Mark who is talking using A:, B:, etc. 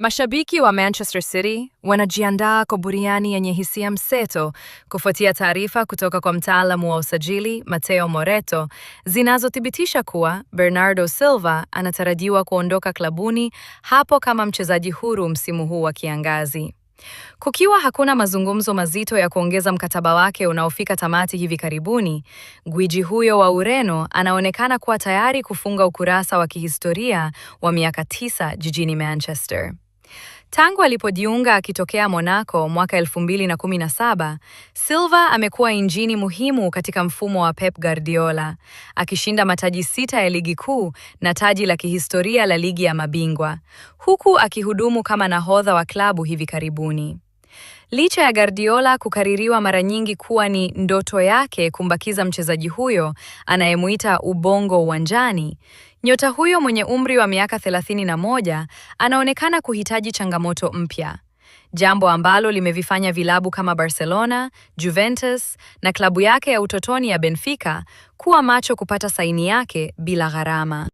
A: Mashabiki wa Manchester City wanajiandaa kwa buriani yenye hisia mseto kufuatia taarifa kutoka kwa mtaalamu wa usajili Matteo Moretto zinazothibitisha kuwa Bernardo Silva anatarajiwa kuondoka klabuni hapo kama mchezaji huru msimu huu wa kiangazi. Kukiwa hakuna mazungumzo mazito ya kuongeza mkataba wake unaofika tamati hivi karibuni, gwiji huyo wa Ureno anaonekana kuwa tayari kufunga ukurasa wa kihistoria wa miaka 9 jijini Manchester. Tangu alipojiunga akitokea Monaco mwaka 2017, Silva amekuwa injini muhimu katika mfumo wa Pep Guardiola, akishinda mataji 6 ya ligi kuu na taji la kihistoria la ligi ya mabingwa, huku akihudumu kama nahodha wa klabu hivi karibuni. Licha ya Guardiola kukaririwa mara nyingi kuwa ni ndoto yake kumbakiza mchezaji huyo anayemuita ubongo uwanjani, nyota huyo mwenye umri wa miaka 31 anaonekana kuhitaji changamoto mpya, jambo ambalo limevifanya vilabu kama Barcelona, Juventus na klabu yake ya utotoni ya Benfica kuwa macho kupata saini yake bila gharama.